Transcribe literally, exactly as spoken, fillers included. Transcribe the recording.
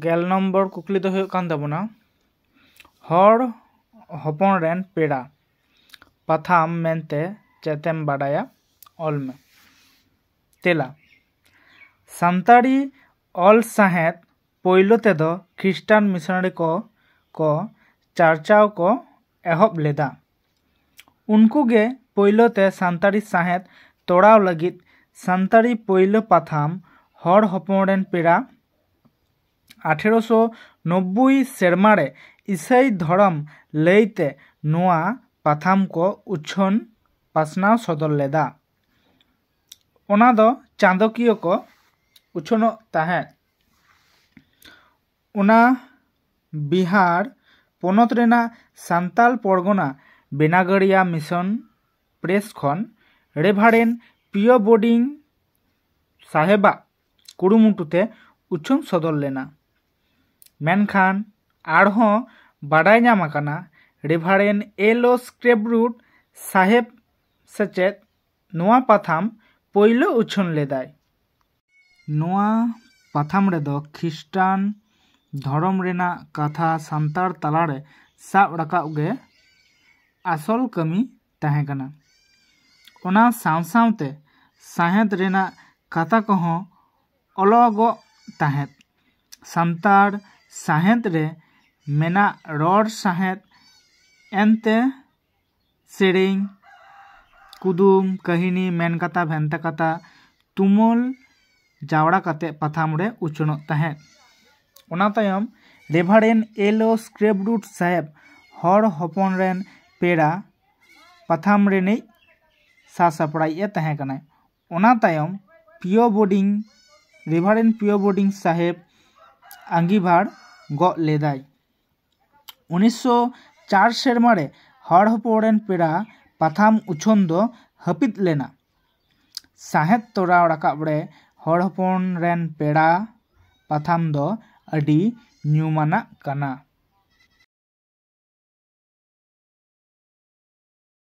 ᱜᱮᱞ ᱱᱚᱢᱵᱚᱨ ᱠᱩᱠᱞᱤ ᱫᱚ ᱦᱩᱭᱩᱜ ᱠᱟᱱ ᱛᱟᱵᱚᱱᱟ, ᱦᱚᱲ ᱦᱚᱯᱚᱱ ᱨᱮᱱ ᱯᱮᱲᱟ ᱯᱟᱛᱷᱟᱢ ᱢᱮᱱᱛᱮ ᱪᱮᱫ ᱮᱢ ᱵᱟᱰᱟᱭᱟ? ᱚᱞ ᱢᱮ᱾ ᱛᱮᱞᱟ, ᱥᱟᱱᱛᱟᱲᱤ ᱚᱞ ᱥᱟᱶᱦᱮᱫ ᱯᱳᱭᱞᱳ ᱛᱮᱫᱚ ᱠᱷᱨᱤᱥᱴᱟᱱ ᱢᱤᱥᱚᱱᱟᱨᱤ ᱠᱚ ᱠᱚ ᱪᱟᱨᱪᱟᱣ ᱠᱚ ᱮᱦᱚᱵ ᱞᱮᱫᱟ᱾ ᱩᱱᱠᱩ ᱜᱮ ᱯᱳᱭᱞᱳ ᱛᱮ ᱥᱟᱱᱛᱟᱲᱤ ᱥᱟᱶᱦᱮᱫ ᱛᱚᱲᱟᱣ ᱞᱟᱹᱜᱤᱫ ᱥᱟᱱᱛᱟᱲᱤ ᱯᱳᱭᱞᱳ ᱯᱟᱛᱷᱟᱢ ᱦᱚᱲ ᱦᱚᱯᱚᱱ ᱨᱮᱱ ᱯᱮᱲᱟ ᱟᱴᱷᱮᱨᱚᱥᱚ ᱱᱚᱵᱵᱳᱭ ᱥᱮᱨᱢᱟ ᱨᱮ ᱤᱥᱟᱹᱭ ᱫᱷᱚᱨᱚᱢ ᱞᱟᱹᱭᱛᱮ ᱱᱚᱣᱟ ᱯᱟᱛᱷᱟᱢ ᱠᱚ ᱩᱪᱷᱟᱹᱱ ᱯᱟᱥᱱᱟᱣ ᱥᱚᱫᱚᱨ ᱞᱮᱫᱟ᱾ ᱚᱱᱟ ᱫᱚ ᱪᱟᱸᱫᱚᱠᱤᱭᱟᱹ ᱠᱚ ᱩᱪᱷᱟᱹᱱᱚᱜ ᱛᱟᱦᱮᱸᱫ᱾ ᱚᱱᱟ ᱵᱤᱦᱟᱨ ᱯᱚᱱᱚᱛ ᱨᱮᱱᱟᱜ ᱥᱟᱱᱛᱟᱞ ᱯᱚᱨᱜᱚᱱᱟ ᱵᱮᱱᱟᱜᱟᱲᱤᱭᱟ ᱢᱤᱥᱚᱱ ᱯᱨᱮᱥ ᱠᱷᱚᱱ ᱨᱮᱵᱷᱟᱨᱮᱱ ᱯᱤᱭᱳ ᱵᱳᱰᱤᱝ ᱥᱟᱦᱮᱵᱟᱜ ᱠᱩᱨᱩᱢᱩᱴᱩ ᱛᱮ ᱩᱪᱷᱟᱹᱱ ᱥᱚᱫᱚᱨ ᱞᱮᱱᱟ᱾ ᱢᱮᱱᱠᱷᱟᱱ ᱟᱨᱦᱚᱸ ᱵᱟᱰᱟᱭ ᱧᱟᱢ ᱟᱠᱟᱱᱟ, ᱨᱮᱵᱷᱟᱨᱮᱱ ᱮᱞ ᱳ ᱥᱠᱨᱮᱯᱨᱩᱴ ᱥᱟᱦᱮᱵ ᱥᱮᱪᱮᱫ ᱱᱚᱣᱟ ᱯᱟᱛᱷᱟᱢ ᱯᱳᱭᱞᱳ ᱩᱪᱷᱟᱹᱱ ᱞᱮᱫᱟᱭ᱾ ᱱᱚᱣᱟ ᱯᱟᱛᱷᱟᱢ ᱨᱮᱫᱚ ᱠᱷᱨᱤᱥᱴᱟᱱ ᱫᱷᱚᱨᱚᱢ ᱨᱮᱱᱟᱜ ᱠᱟᱛᱷᱟ ᱥᱟᱱᱛᱟᱲ ᱛᱟᱞᱟᱨᱮ ᱥᱟᱵ ᱨᱟᱠᱟᱵ ᱜᱮ ᱟᱥᱚᱞ ᱠᱟᱹᱢᱤ ᱛᱟᱦᱮᱸ ᱠᱟᱱᱟ᱾ ᱚᱱᱟ ᱥᱟᱶ ᱥᱟᱶᱛᱮ ᱥᱟᱶᱦᱮᱫ ᱨᱮᱱᱟᱜ ᱠᱟᱛᱷᱟ ᱠᱚᱦᱚᱸ ᱚᱞᱚᱜᱚᱜ ᱛᱟᱦᱮᱸᱫ᱾ ᱥᱟᱱᱛᱟᱲ ᱥᱟᱶᱦᱮᱫ ᱨᱮ ᱢᱮᱱᱟᱜ ᱨᱚᱲ ᱥᱟᱶᱦᱮᱫ ᱮᱱᱛᱮ ᱥᱮᱨᱮᱧ, ᱠᱩᱫᱩᱢ, ᱠᱟᱹᱦᱱᱤ, ᱢᱮᱱ ᱠᱟᱛᱷᱟ, ᱵᱷᱮᱱᱛᱟ ᱠᱟᱛᱷᱟ ᱛᱩᱢᱟᱹᱞ ᱡᱟᱣᱨᱟ ᱠᱟᱛᱮ ᱯᱟᱛᱷᱟᱢ ᱨᱮ ᱩᱪᱷᱟᱹᱱᱚᱜ ᱛᱟᱦᱮᱸᱫ᱾ ᱚᱱᱟ ᱛᱟᱭᱚᱢ ᱨᱮᱵᱷᱟᱨᱮᱱ ᱮᱞ ᱳ ᱥᱠᱨᱮᱯᱨᱩᱴ ᱥᱟᱦᱮᱵ ᱦᱚᱲ ᱦᱚᱯᱚᱱ ᱨᱮᱱ ᱯᱮᱲᱟ ᱯᱟᱛᱷᱟᱢ ᱨᱤᱱᱤᱡ ᱥᱟᱥᱟᱯᱲᱟᱣᱤᱡ ᱮ ᱛᱟᱦᱮᱸ ᱠᱟᱱᱟᱭ᱾ ᱚᱱᱟ ᱛᱟᱭᱚᱢ ᱯᱤᱭᱳ ᱵᱳᱰᱤᱝ, ᱨᱮᱵᱷᱟᱨᱮᱱ ᱯᱤᱭᱳ ᱵᱳᱰᱤᱝ ᱥᱟᱦᱮᱵ ᱟᱸᱜᱤᱵᱷᱟᱨ ᱜᱚᱜ ᱞᱮᱫᱟᱭ᱾ ᱩᱱᱤᱥᱥᱚ ᱪᱟᱨ ᱥᱮᱨᱢᱟ ᱨᱮ ᱦᱚᱲ ᱦᱚᱯᱚᱱ ᱨᱮᱱ ᱯᱮᱲᱟ ᱯᱟᱛᱷᱟᱢ ᱩᱪᱷᱟᱹᱱ ᱫᱚ ᱦᱟᱹᱯᱤᱫ ᱞᱮᱱᱟ᱾ ᱥᱟᱶᱦᱮᱫ ᱛᱚᱨᱟᱣ ᱨᱟᱠᱟᱵ ᱨᱮ ᱦᱚᱲ ᱦᱚᱯᱚᱱ ᱨᱮᱱ ᱯᱮᱲᱟ ᱯᱟᱛᱷᱟᱢ ᱫᱚ ᱟᱹᱰᱤ ᱧᱩᱢᱟᱱᱟᱜ ᱠᱟᱱᱟ᱾